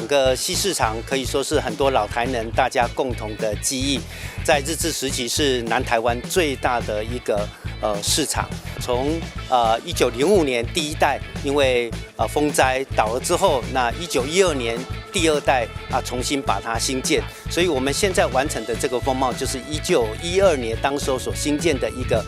個西市場可以說是很多老台南大家共同的記憶，在日治時期是南台灣最大的一個市場。從1905年第一代因為風災倒了之後，那1912年第二代啊重新把它興建，所以我們現在完成的這個風貌就是1912年當時候所興建的一個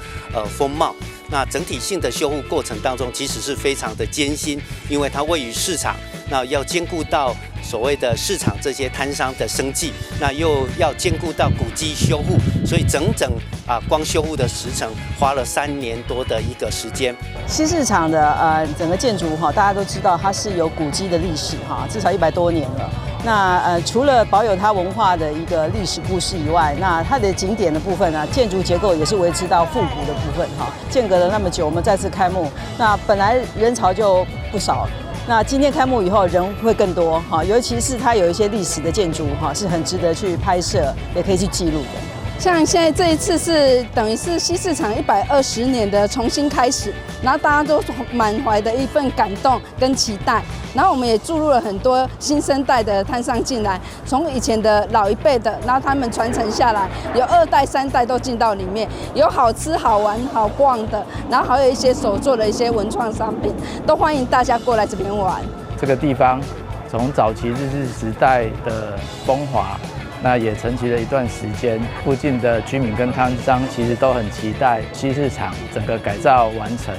風貌。那整體性的修復過程當中，其實是非常的艱辛，因為它位於市場，那要兼顧到所謂的市場這些攤商的生計，那又要兼顧到古蹟修復，所以整整啊光修復的時程花了3年多的一個時間。西市場的整個建築哈，大家都知道它是有古蹟的歷史哈，至少100多年了。那除了保有它文化的一個歷史故事以外，那它的景點的部分呢，建築結構也是維持到復古的部分哈。間隔了那麼久，我們再次開幕，那本來人潮就不少，那今天開幕以後人會更多哈，尤其是它有一些歷史的建築哈，是很值得去拍攝，也可以去記錄的。像現在這一次是等於是西市場120年的重新開始，然後大家都滿懷的一份感動跟期待，然後我們也注入了很多新生代的攤商進來，從以前的老一輩的，然後他們傳承下來，有二代三代都進到裡面，有好吃好玩好逛的，然後還有一些手做的一些文創商品，都歡迎大家過來這邊玩。這個地方從早期日治時代的風華，那也沉寂了一段時間，附近的居民跟攤商其實都很期待西市場整個改造完成，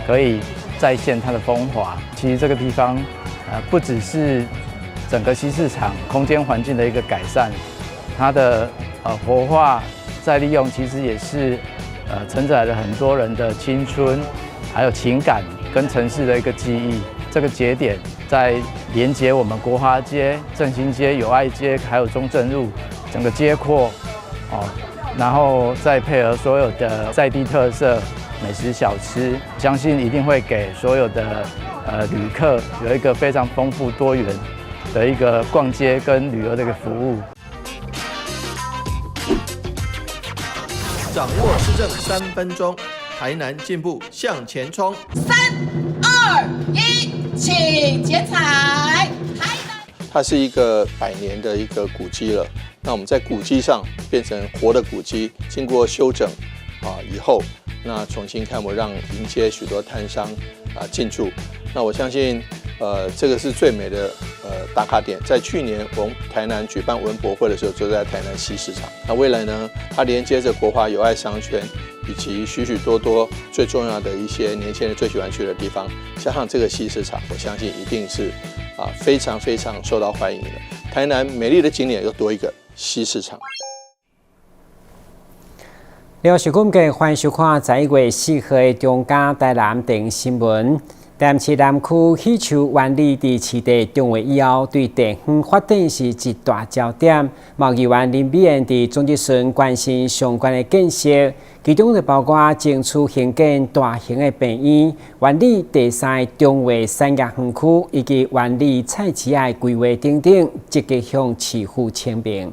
可以再現它的風華。其實這個地方，不只是整個西市場空間環境的一個改善，它的活化再利用，其實也是承載了很多人的青春，還有情感跟城市的一個記憶。這個節點在連接我們國華街、振興街、友愛街，還有中正路整個街廓，哦，然後再配合所有的在地特色美食小吃，相信一定會給所有的旅客有一個非常豐富多元的一個逛街跟旅遊的一個服務。掌握市政3分鐘，台南進步向前衝。三二一，請剪彩。它是一個百年的一個古蹟了。那我們在古蹟上變成活的古蹟，經過修整啊以後，那重新開幕，讓迎接許多攤商啊進駐。那我相信，這個是最美的打卡點。在去年我們台南舉辦文博會的時候，就在台南西市場。那未來呢，它連接着國華友愛商圈，以及許許多多最重要的一些年輕人最喜歡去的地方，加上這個西市場，我相信一定是啊非常非常受到歡迎的。台南美麗的景點又多一個西市場。了，收看嘅歡迎收看11月4號的中嘉台南電新聞。台南市南區喜樹灣里佇市地重劃以後，對地方發展是一大焦點。嘛議員林美燕佇總質詢關心相關的建設，其中就包括爭取興建大型的病院、灣里第三個重劃產業園區以及灣里菜市仔的規劃等等，積極向市府請命。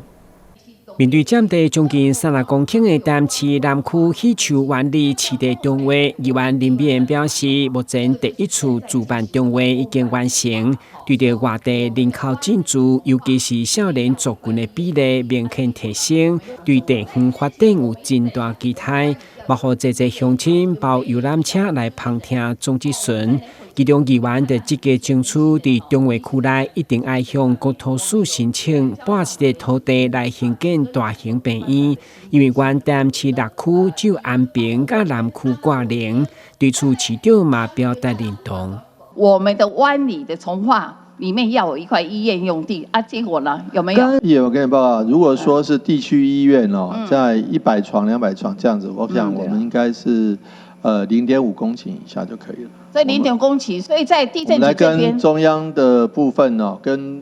面對佔地將近30公頃的台南市南區喜樹灣里市地重劃，議員林美燕表示，目前第一次自辦重劃已經完成，對著外地人口進駐，尤其是少年族群的比例明顯提升，對地方發展有真大期待。嘛，予濟濟鄉親包遊覽車來旁聽總質詢，其中議員就積極爭取佇重劃區內一定愛向國土署申請撥一個土地來興建大型病院，因為原台南市六區只有安平佮南區掛零，對此市長嘛表達認同。我們的灣里的重劃裡面要有一塊醫院用地啊，結果呢有沒有？有，我跟你報告，如果說是地區醫院哦，在100床、200床這樣子，我想我們應該是0.5公頃以下就可以了。在0.5公頃，所以在地政局來跟中央的部分哦，跟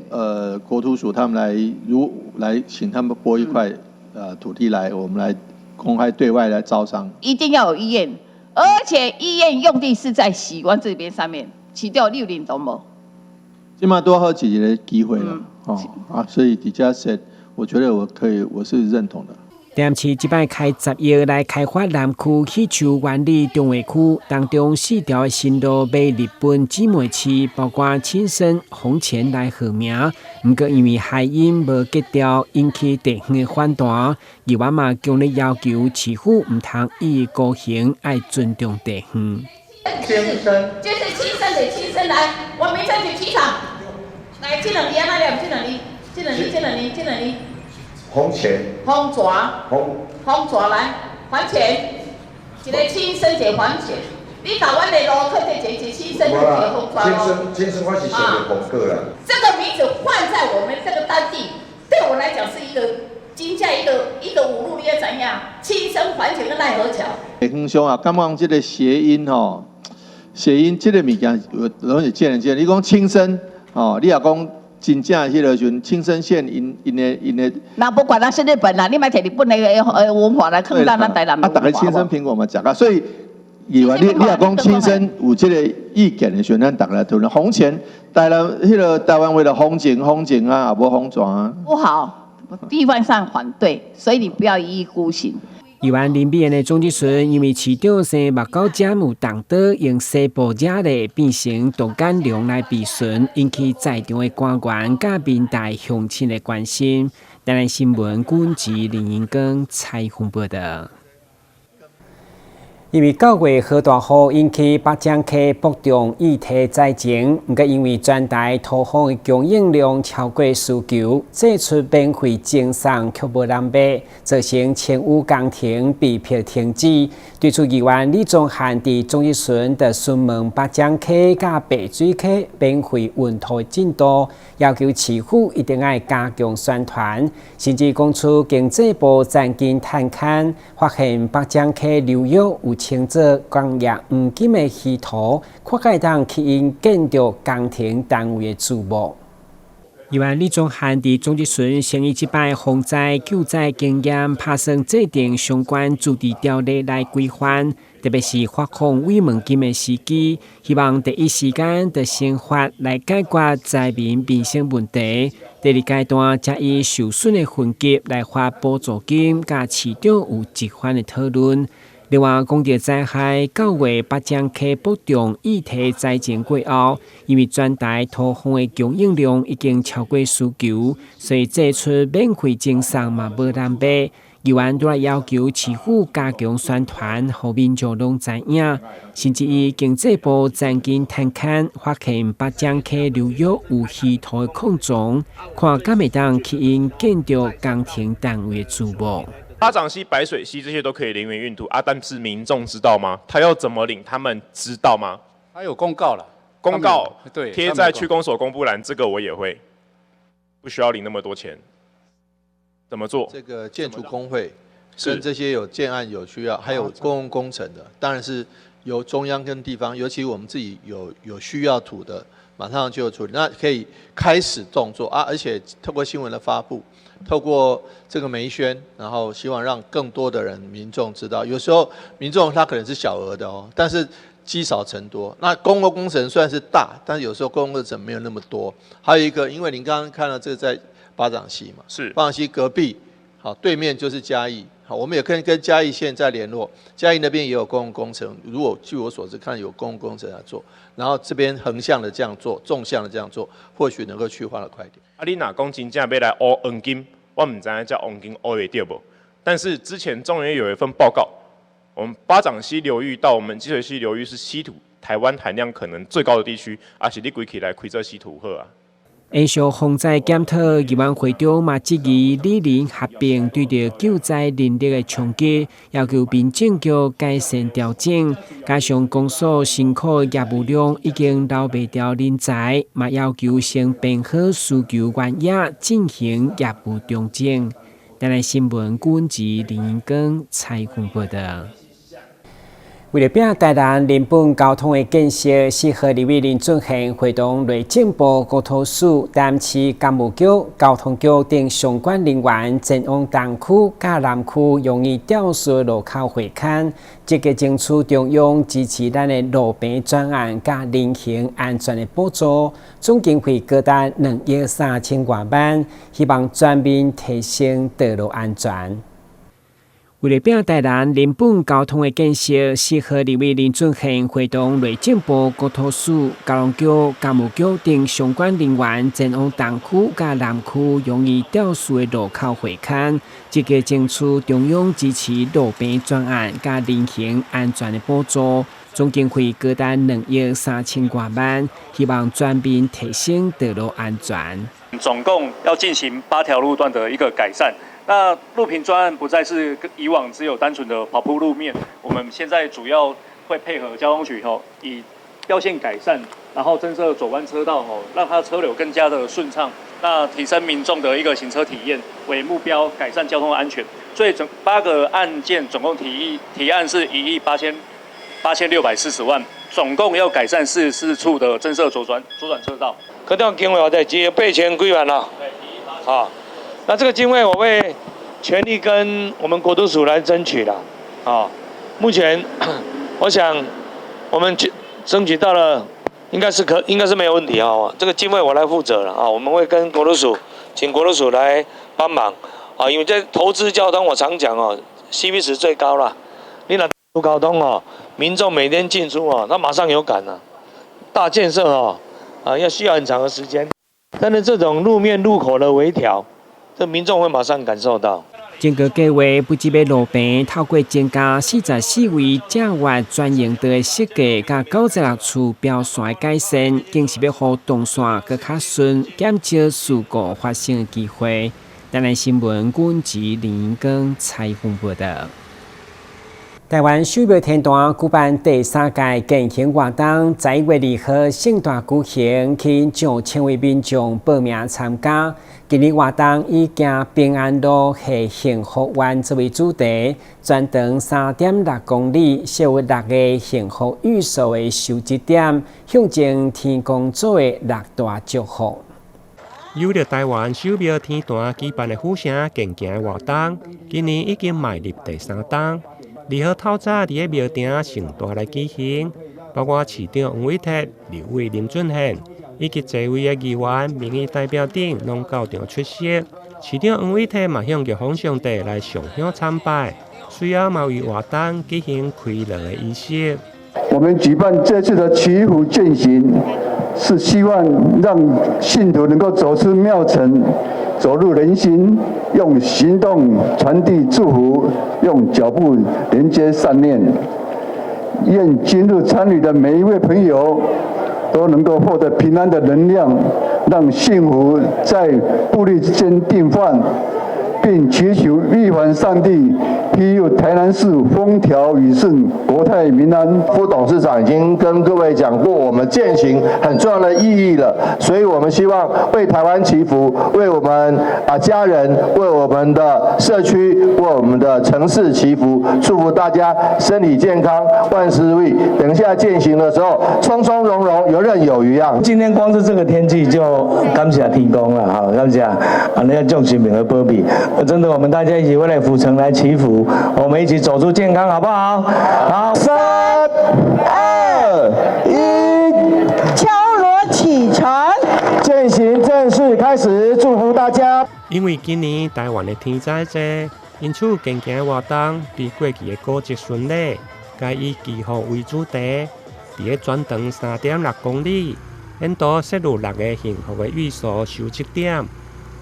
國土署他們來如來請他們撥一塊土地來，我們來公開對外來招商。一定要有醫院，而且醫院用地是在喜灣這邊上面，市長你有認同無？這馬多好幾個機會了，哦啊，所以底下說，我覺得我可以，我是認同的。台南市這擺開10億來開發南區許樹灣里重劃區，當中四條的新路買日本姊妹市，包括青森、弘前來號名。毋過因為諧音無格調，引起地方的反彈。議員嘛強烈要求市府毋通一意孤行，愛尊重地方。青森，就是青森的青森來，我民政局局長，來，這兩字按怎念？這兩字，這兩字，這兩字，這兩字。弘前，弘泉，弘泉來，還錢，一个青森，一个還錢。你共阮的路口這一個青森，一个弘泉。青森，青森我是寫的紅個啦。這個名字換在我們這個當地，對我來講是一個真正一個一個侮辱，你知影？青森還錢跟奈何橋。地方上啊，感覺這個諧音吼，諧音這個物件攏是見仁見智。你講青森，吼，你若講。真正彼个時陣，青森縣𪜶𪜶的𪜶的，那不管那是日本啦，你莫提日本的文化來囥咱台南。啊，逐家青森蘋果嘛食啊，所以議員你若講青森有這个意見的時陣，咱逐家來討論。弘前台南彼个台灣話著風情風情啊，也無風泉啊。不好，地方上反對，所以你不要一意孤行。議員林美妍的總質詢，因為市長生目睭遮有動刀，用西部惹來變成獨眼龍來質詢，引起在場的官員佮民代鄉親的關心。台南新聞軍籍林英光採訪報導。因為9月豪大雨引起八掌溪北重議題災情，毋過因為全台土方的供應量超過需求，祭出免費贈送卻無人買，造成清淤工程被迫停止。對此，議員李宗翰佇總質詢就詢問八掌溪佮白水溪免費運土的進度，要求市府一定愛加強宣傳，甚至講出經濟部曾經探勘，發現八掌溪流域有稱做工業黃金的稀土，看會當吸引建築工程單位的注目。議員李宗翰佇總質詢，先以這擺防災救災經驗，拍算制定相關自治條例來規範，特別是發放慰問金的時機，希望第一時間就先發來解決災民民生問題。第二階段才以受損的分級來發補助金，佮市長有一番的討論。另外，講著災害9月八掌溪北重議題災情過後，因為全台土方的供應量已經超過需求，所以祭出免費贈送嘛無人買。議員都來要求市府加強宣傳，予民眾攏知影。甚至以經濟部曾經探勘，發現八掌溪流域有稀土的礦藏，看敢會當吸引建築工程單位的注目。八掌溪、白水溪這些都可以零元運土啊，但是民眾知道嗎？他要怎麼領？他們知道嗎？他有公告了，公告對，貼在區公所公布欄，這個我也會，不需要領那麼多錢。怎麼做？這個建築工會跟這些有建案有需要，還有公共工程的，當然是由中央跟地方，尤其我們自己有需要土的，馬上就處理，那可以開始動作啊，而且透過新聞的發布。透過這個媒宣，然後希望讓更多的人民眾知道。有時候民眾他可能是小額的哦，但是積少成多。那公共工程雖然是大，但是有時候公共工程沒有那麼多。還有一個，因為您剛剛看到這個在八掌溪嘛，是八掌溪隔壁，好，對面就是嘉義。好，我們也可以跟嘉義縣在聯絡，嘉義那邊也有公共工程。如果據我所知，看有公共工程來做，然後這邊橫向的這樣做，縱向的這樣做，或許能夠去化的快一點。啊，你若講真正欲來挖黃金，我毋知影這黃金挖會著無？但是之前中研院有一份報告，我們八掌溪流域到我們積水溪流域是稀土台灣含量可能最高的地區，啊是你規氣來開做稀土好啊。延續洪災檢討，議員會長嘛質疑里鄰合併對著救災能力的衝擊，要求民政局改善調整。加上公所辛苦業務量已經留袂牢人才，嘛要求先編好需求原野進行業務重整。台南新聞軍籍林英光採訪報導。為了拼台南人本交通的建設，4號立委林俊憲會同內政部國土署、台南市工務局、交通局等相關人員前往東區佮南區容易肇事路口會勘，積極爭取中央支持咱的路平專案佮人行安全的補助，總經費高達2億3千外萬，希望全面提升道路安全。為了拼台南人本交通的建設，4號立委林俊憲會同內政部國土署、交通局、工務局等相關人員前往東區佮南區容易肇事的路口會勘，積極爭取中央支持路平專案佮人行安全的補助，總經費高達2億3千外萬，希望全面提升道路安全。總共要進行8條路段的一個改善。那路平專案不再是以往只有單純的跑鋪路面，我們現在主要會配合交通局吼，以標線改善，然後增設左彎車道吼，讓它車流更加的順暢，那提升民眾的一個行車體驗為目標，改善交通安全。所以總8個案件總共提議提案是1億8640萬，總共要改善44處的增設左轉車道。可這經費我在只八千幾萬啦，啊，那這個經費我會全力跟我們國土署來爭取啦，啊，目前我想我們爭取到了，應該是沒有問題啊，這個經費我來負責了啊，我們會跟國土署，請國土署來幫忙啊，因為這投資交通我常講哦，CP 值最高啦，你若交通哦，民眾每天進出哦，他馬上有感了，大建設哦。啊，要需要很長的時間，但是這種路面路口的微調，這民眾會馬上感受到。整個計劃不只欲路平，透過增加44位正月專用道的設計，佮96處標線的改善，更是欲予動線閣較順，減少事故發生的機會。台南新聞，阮吉林光採訪報道。台灣守廟天壇舉辦第三屆健行活動，11月2號盛大舉行，吸引上千位民眾報名參加。今年活動以行平安路、賀幸福願作為主題，全長3.6公里，設有六個幸福御所的收集點，象徵天公祖的六大祝福。由著台灣守廟天壇舉辦的府城健行活動，今年已經邁入第三冬。2號透早佇咧廟埕盛大來舉行，包括市長黃偉哲、立委林俊憲以及濟位的議員、民意代表等，攏到場出席。市長黃偉哲嘛向玉皇上帝來上香參拜，隨後嘛為活動舉行開鑼的儀式。我們舉辦這次的祈福健行，是希望讓信徒能夠走出廟城，走入人心，用行動傳遞祝福，用腳步連接善念。願今日參與的每一位朋友都能夠獲得平安的能量，讓幸福在步履之間變換，並祈求玉皇上帝庇佑台南市風調雨順、國泰民安。副董事長已經跟各位講過我們健行很重要的意義了，所以我們希望為台灣祈福，為我們啊家人，為我們的社區，為我們的城市祈福，祝福大家身體健康，萬事如意。等一下健行的時候，從從容容，游刃有餘啊！今天光是這個天氣就感謝天公了哈，感謝啊那個眾神明的保庇。真的，我們大家一起為了府城來祈福，我們一起走出健康，好不好？好，3、2、1，敲鑼啟程，健行正式開始，祝福大家。因為今年台灣的天災濟，因此健行活動比過去的古蹟巡禮，改以祈福為主題，佇咧全長3.6公里，沿途設有六個幸福的御所收集點，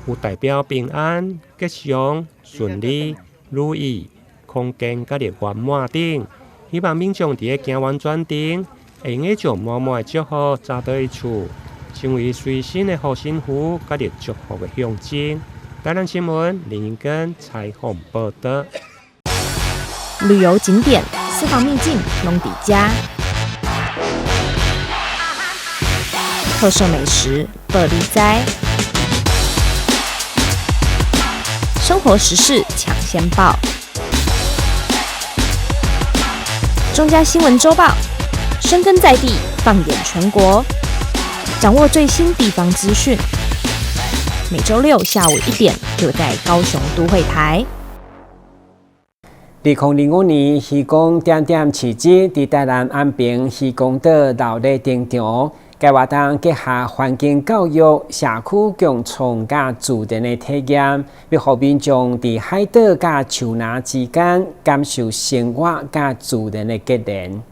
有代表平安、吉祥、順利、如意、康健佮圓滿等，希望民眾佇咧行完全程，會用得將滿滿的祝福紮倒去厝，成為隨身的護身符佮祝福的象徵。台南新聞林英根採訪報道。旅遊景點、私房秘境攏佇遮，特色美食報你知，生活時事搶先報，中嘉新聞週報，深耕在地，放眼全國，掌握最新地方資訊。每週六下午1點，就在高雄都會台。2025年，漁港點點市集佇台南安平漁港島鬧熱登場，該活動結合環境教育、社區共創佮自然的體驗，欲予民眾佇海島佮樹林之間感受生活佮自然的結連。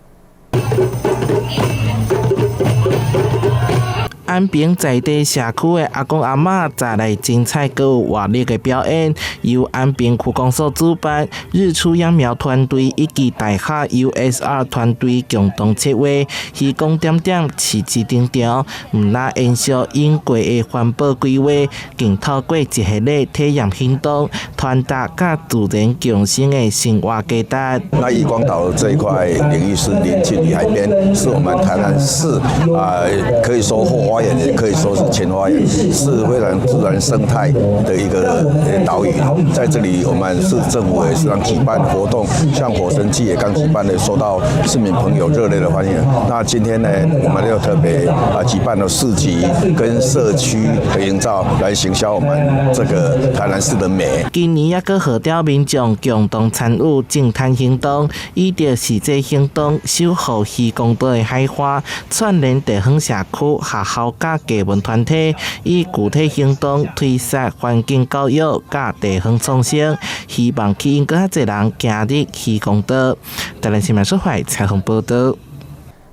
安平在地社區的阿公阿嬤帶來精彩閣有活力的表演，由安平區公所主辦，日出秧苗團隊以及大學 USR 團隊共同策劃，漁光點點市集登場，毋但延續永過的環保規劃，更透過一系列體驗行動，傳達佮自然共生的生活價值。那漁光島這一塊領域是臨近於海邊，是我們台南市啊，可以說後花園，也可以說是前花園，是非常自然生態的一個島嶼。在這裡，我們市政府也時常舉辦活動，像火神祭也剛舉辦的，受到市民朋友熱烈的歡迎。那今天呢，我們又特別啊舉辦了市集跟社區的營造，來行銷我們這個台南市的美。今年猶閣號召民眾共同參與淨灘行動，以著實際行動守護漁光島的海岸，串聯地方社區、學校佮藝文團體，以具體行動推捒環境教育佮地方創生，希望吸引閣較濟人行入漁光島。台南新聞所採訪報導。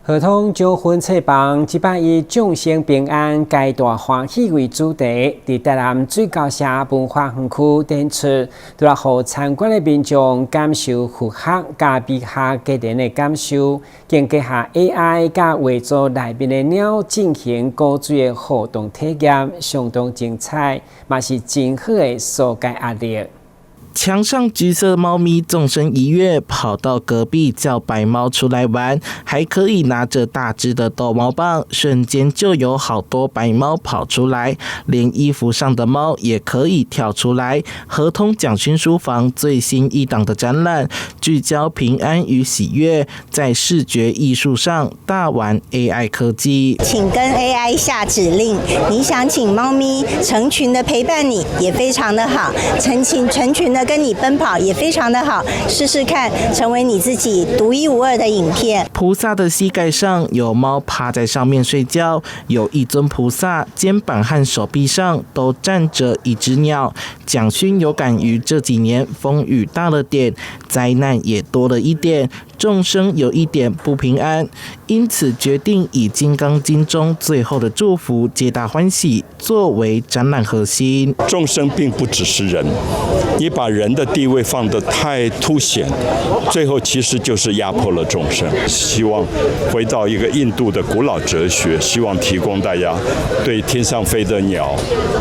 合通獎薰冊房這擺以眾生平安、皆大歡喜為主題，佇台南水溝社文化園區展出，除了予參觀的民眾感受佛學佮美學結連的感受，更結合 AI 佮畫作內面的鳥進行古錐的互動體驗，相當精彩，嘛是真好的紓解壓力。牆上橘色貓咪縱身一躍，跑到隔壁叫白貓出來玩，還可以拿着大隻的逗貓棒，瞬間就有好多白貓跑出來，連衣服上的貓也可以跳出來。合通蔣勳書房最新一檔的展覽，聚焦平安與喜悅，在視覺藝術上大玩 AI 科技。請跟 AI 下指令，你想請貓咪成群的陪伴你，也非常的好，成群成群的跟你奔跑也非常的好，試試看，成為你自己獨一無二的影片。菩薩的膝蓋上有貓趴在上面睡覺，有一尊菩薩肩膀和手臂上都站着一隻鳥。蔣勳有感於這幾年風雨大了點，災難也多了一點，眾生有一點不平安，因此決定以《金剛經》中最後的祝福“皆大歡喜”作為展覽核心。眾生並不只是人，你把人的地位放得太凸顯，最後其實就是壓迫了眾生。希望回到一個印度的古老哲學，希望提供大家對天上飛的鳥、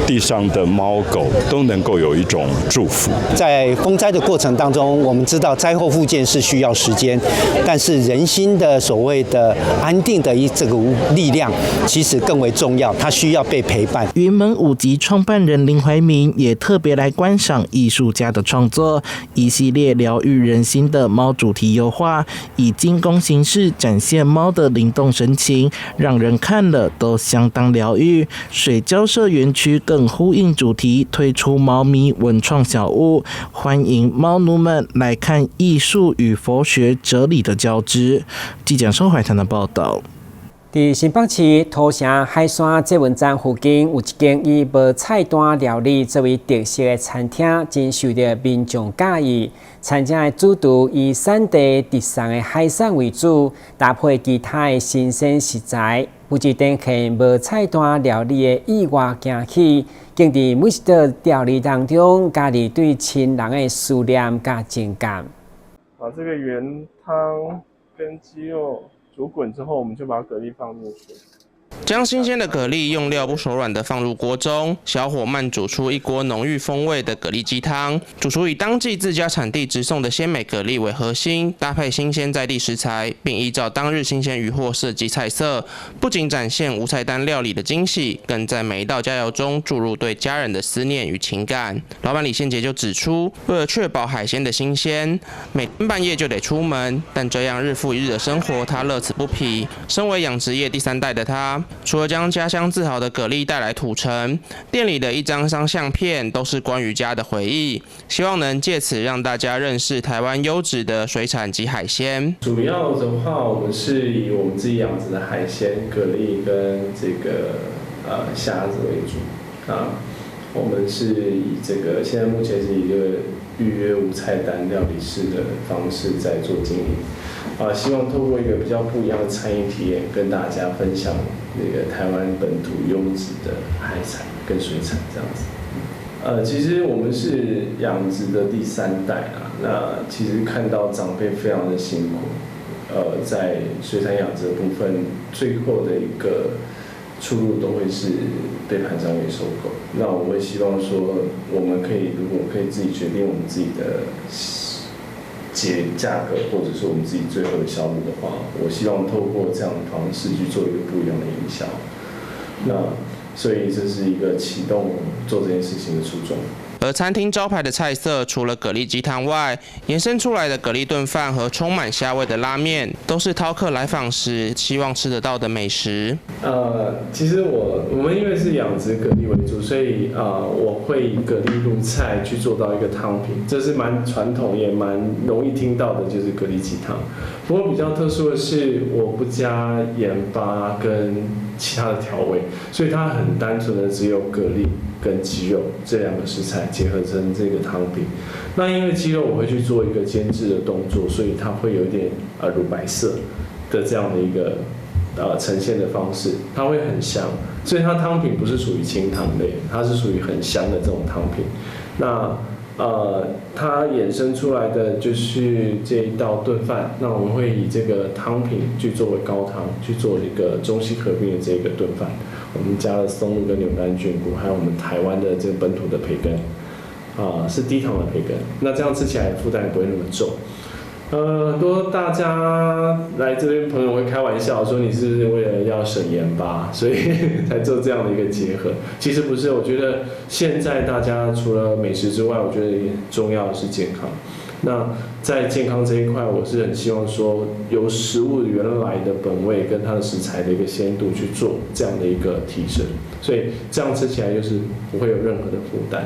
地上的貓狗都能夠有一種祝福。在風災的過程當中，我們知道災後復建是需要時間，但是人心的所謂的安定的一這個力量，其實更為重要，它需要被陪伴。雲門舞集創辦人林懷民也特別來觀賞藝術家的創作，一系列療癒人心的貓主題油畫，以精工形式展現貓的靈動神情，讓人看了都相當療癒。水交社園區更呼應主題，推出貓咪文創小物，歡迎貓奴們來看藝術與佛學哲理的交織。記者收懷談的報道。佇新北市土城海山捷運站附近，有一間以無菜單料理作為特色的餐廳，真受著民眾佮意。餐廳的主廚以產地直送的海產為主，搭配其他的新鮮食材，不只展現無菜單料理的意外驚喜，更佇每一道料理當中加入對親人的思念佮情感。把這個原湯跟雞肉煮滾之後，我們就把蛤蜊放進去。將新鮮的蛤蜊用料不手軟的放入鍋中，小火慢煮出一鍋濃郁風味的蛤蜊雞湯。主廚以當季自家產地直送的鮮美蛤蜊為核心，搭配新鮮在地食材，並依照當日新鮮漁獲設計菜色，不僅展現無菜單料理的驚喜，更在每一道佳肴中注入對家人的思念與情感。老闆李憲傑就指出，為了確保海鮮的新鮮，每天半夜就得出門，但這樣日復一日的生活，他樂此不疲。身為養殖業第三代的他，除了將家鄉自豪的蛤蜊帶來土城，店裡的一張張相片都是關於家的回憶，希望能借此讓大家認識台灣優質的水產及海鮮。主要的話，我們是以我們自己養殖的海鮮蛤蜊跟這個蝦子為主啊。我們是以這個現在目前是以一個預約無菜單料理式的方式在做經營，啊，希望透過一個比較不一樣的餐飲體驗，跟大家分享那個台灣本土優質的海產跟水產這樣子。其實我們是養殖的第三代啊，那其實看到長輩非常的辛苦，在水產養殖的部分，最後的一個出路都會是被盤商給收購。那我會希望說，我們可以如果可以自己決定我們自己的結價格，或者是我們自己最後的銷路的話，我希望透過這樣的方式去做一個不一樣的營銷。那所以這是一個啟動做這件事情的初衷。而餐廳招牌的菜色，除了蛤蜊雞湯外，延伸出來的蛤蜊燉飯和充滿蝦味的拉麵，都是饕客來訪時希望吃得到的美食。其實我們因為是養殖蛤蜊為主，所以我會以蛤蜊入菜去做到一個湯品，這是蠻傳統也蠻容易聽到的，就是蛤蜊雞湯。不過比較特殊的是，我不加鹽巴跟其他的調味，所以它很單純的只有蛤蜊跟雞肉這兩個食材結合成這個湯品。那因為雞肉我會去做一個煎製的動作，所以它會有一點乳白色的這樣的一個呈現的方式，它會很香，所以它湯品不是屬於清湯類，它是屬於很香的這種湯品。那它衍生出來的就是這一道燉飯，那我們會以這個湯品去作為高湯，去做一個中西合併的這個燉飯。我們加了松露跟牛肝菌菇，還有我們台灣的這個本土的培根，是低糖的培根。那這樣吃起來負擔也不會那麼重。很多大家來這邊朋友會開玩笑說，你是不是為了要省鹽巴，所以才做這樣的一個結合？其實不是，我覺得現在大家除了美食之外，我覺得也重要的是健康。那在健康這一塊，我是很希望說，由食物原來的本味跟它的食材的一個鮮度去做這樣的一個提升，所以這樣吃起來就是不會有任何的負擔。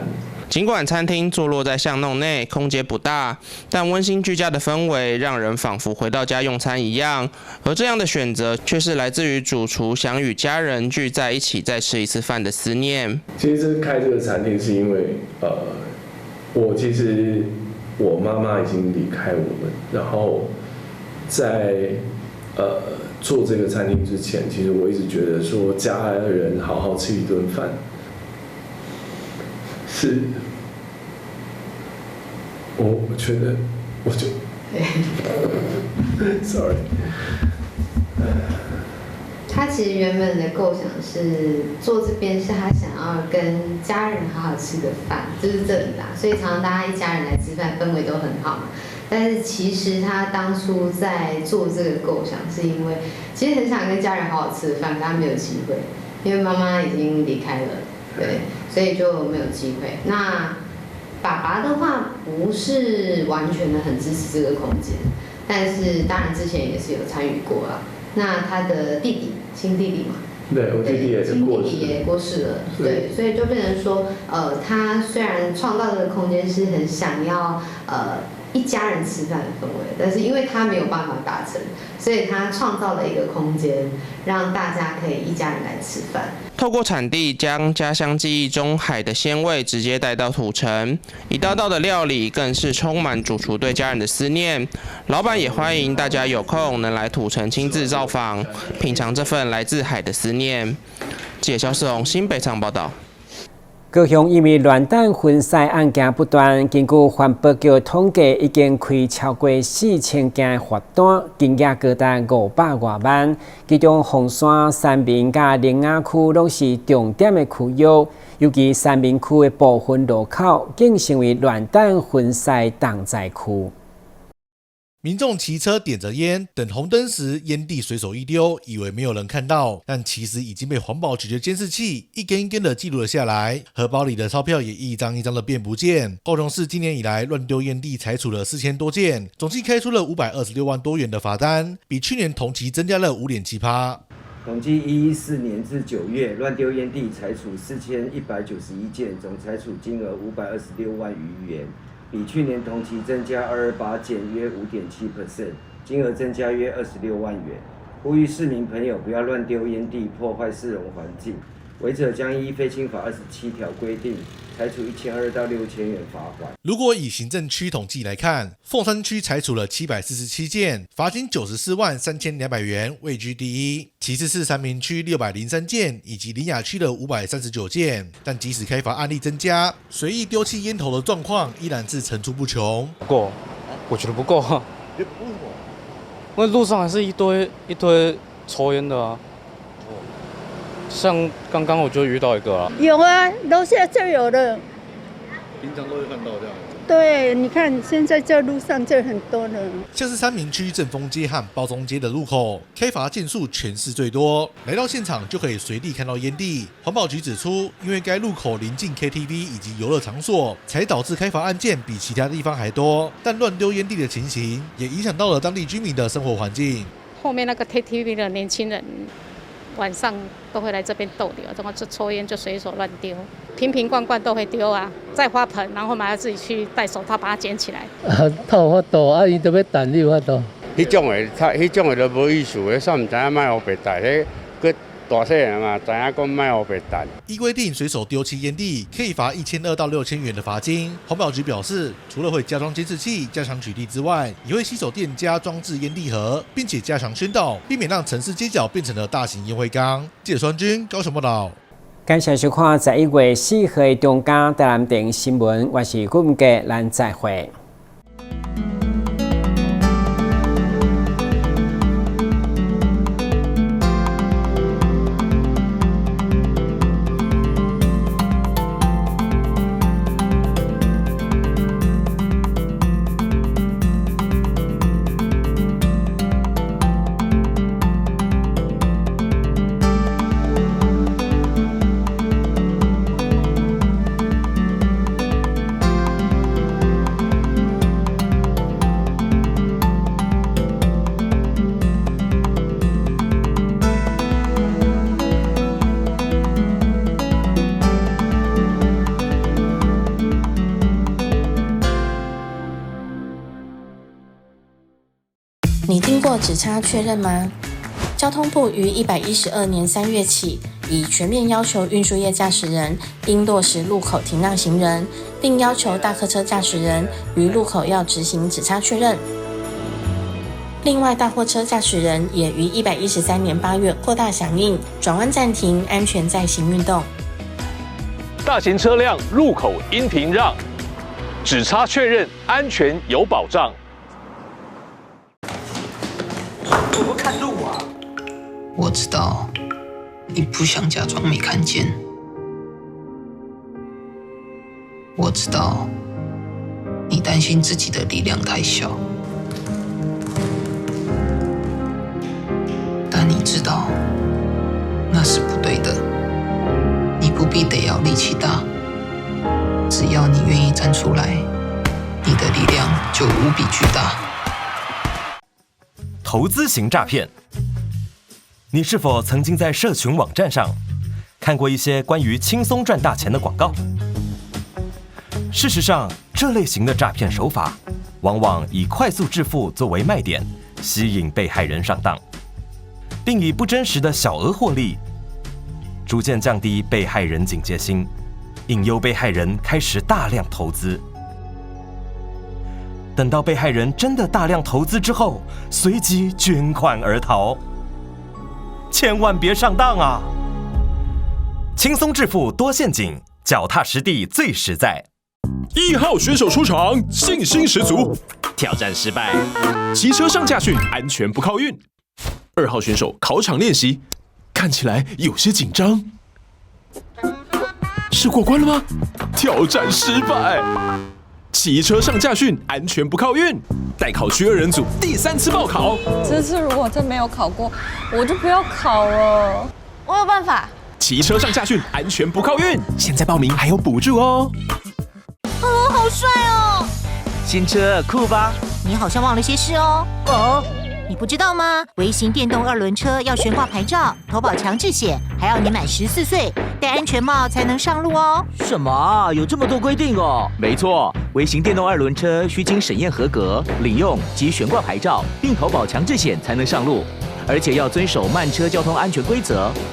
儘管餐廳坐落在巷弄內，空間不大，但溫馨居家的氛圍讓人仿佛回到家用餐一樣。而這樣的選擇，卻是來自於主廚想與家人聚在一起再吃一次飯的思念。其實開這個餐廳是因為，我其實我媽媽已經離開我們，然後在做這個餐廳之前，其實我一直覺得說家人好好吃一頓飯是。我覺得，我就，sorry。他其實原本的構想是做這邊，是他想要跟家人好好吃個飯，就是這裡啦。所以常常大家一家人來吃飯，氛圍都很好嘛。但是其實他當初在做這個構想，是因為其實很想跟家人好好吃飯，但他沒有機會，因為媽媽已經離開了，對，所以就沒有機會。那爸爸的話不是完全的很支持這個空間，但是當然之前也是有參與過啦。那他的弟弟，親弟弟嘛，對，我弟弟也是過世，親弟弟也過世了，對，所以就變成說，他雖然創造這個空間是很想要一家人吃飯的氛圍，但是因為他沒有辦法達成，所以他創造了一個空間，讓大家可以一家人來吃飯。透過產地將家鄉記憶中海的鮮味直接帶到土城，一道道的料理更是充滿主廚對家人的思念。老闆也歡迎大家有空能來土城親自造訪，品嘗這份來自海的思念。記者蕭世宏新北場報道。高雄因為亂彈焚屎案件不斷，根據環保局統計，已經開超過4000件罰單，金額高達500外萬。其中鳳山、三民佮苓仔區攏是重點的區域，尤其三民區的部分路口，更成為亂彈焚屎重災區。民眾騎車點着煙，等紅燈時，煙蒂隨手一丟，以為沒有人看到，但其實已經被環保局的監視器一根一根的記錄了下來。荷包裡的鈔票也一張一張的變不見。高雄市今年以來亂丟煙蒂裁處了4000多件，總計開出了526萬多元的罰單，比去年同期增加了5.7%。统计114年至9月，乱丢烟蒂裁处4191件，总裁处金额526万余元，比去年同期增加228件，约5.7%，金额增加约26万元。呼吁市民朋友不要乱丢烟蒂，破坏市容环境，违者将依废青法27条规定，裁处1200到6000元罚锾。如果以行政区统计来看，凤山区裁处了747件，罚金943,200元，位居第一。其次是三民区603件，以及苓雅区的539件。但即使开罚案例增加，随意丢弃烟头的状况依然是层出不穷。不够，我觉得不够。为什么？因为路上还是一堆一堆抽烟的啊。像刚刚我就遇到一个啊。有啊，楼下就有了。平常都会看到这样。对，你看现在这路上就很多人。像是三民区正丰街和褒忠街的路口，开罚件数全市最多。来到现场就可以随地看到烟蒂。环保局指出，因为该路口临近 KTV 以及游乐场所，才导致开罚案件比其他地方还多。但乱丢烟蒂的情形，也影响到了当地居民的生活环境。后面那个 KTV 的年轻人，晚上都会来这边逗留，怎么就抽烟就随手乱丢，瓶瓶罐罐都会丢啊，在花盆，然后嘛要自己去戴手套把它捡起来。啊，他有法度，啊，伊都欲等你有法度。彼种的，他彼种的都无意思，彼煞毋知影莫乌白带，彼阁大细汉嘛，知影讲莫乌白带。依规定，随手丢弃烟蒂可以罚1200到6000元的罚金。环保局表示，除了会加装监视器、加强取缔之外，也会携手店家装置烟蒂盒，并且加强宣导，避免让城市街角变成了大型烟灰缸。记者双军高雄报道。感谢收看11月4号的中嘉台南电新闻，我是顾文杰，咱再会。你听过指差确认吗？交通部于112年3月起，已全面要求运输业驾驶人应落实路口停让行人，并要求大客车驾驶人于路口要执行指差确认。另外，大货车驾驶人也于113年8月扩大响应，转弯暂停，安全载行运动。大型车辆路口应停让，指差确认安全有保障。我不看路啊！我知道你不想假装没看见，我知道你担心自己的力量太小，但你知道那是不对的。你不必得要力气大，只要你愿意站出来，你的力量就无比巨大。投资型诈骗，你是否曾经在社群网站上看过一些关于轻松赚大钱的广告？事实上，这类型的诈骗手法往往以快速致富作为卖点，吸引被害人上当，并以不真实的小额获利，逐渐降低被害人警戒心，引诱被害人开始大量投资。等到被害人真的大量投资之后，随即卷款而逃。千万别上当啊！轻松致富多陷阱，脚踏实地最实在。 1号选手出场，信心十足，挑战失败，骑车上驾训，安全不靠运。2号选手考场练习，看起来有些紧张，是过关了吗？挑战失败。骑车上驾训，安全不靠运。待考区2人组第3次报考。这次如果真没有考过，我就不要考了。我有办法。骑车上驾训，安全不靠运。现在报名还有补助哦。哦，好帅哦！新车酷吧？你好像忘了些事哦。哦，你不知道嗎？微型電動二輪車要懸掛牌照、投保強制險，還要年滿14歲，戴安全帽才能上路哦。什麼？有這麼多規定哦？沒錯，微型電動二輪車需經審驗合格、領用及懸掛牌照，並投保強制險才能上路，而且要遵守慢車交通安全規則。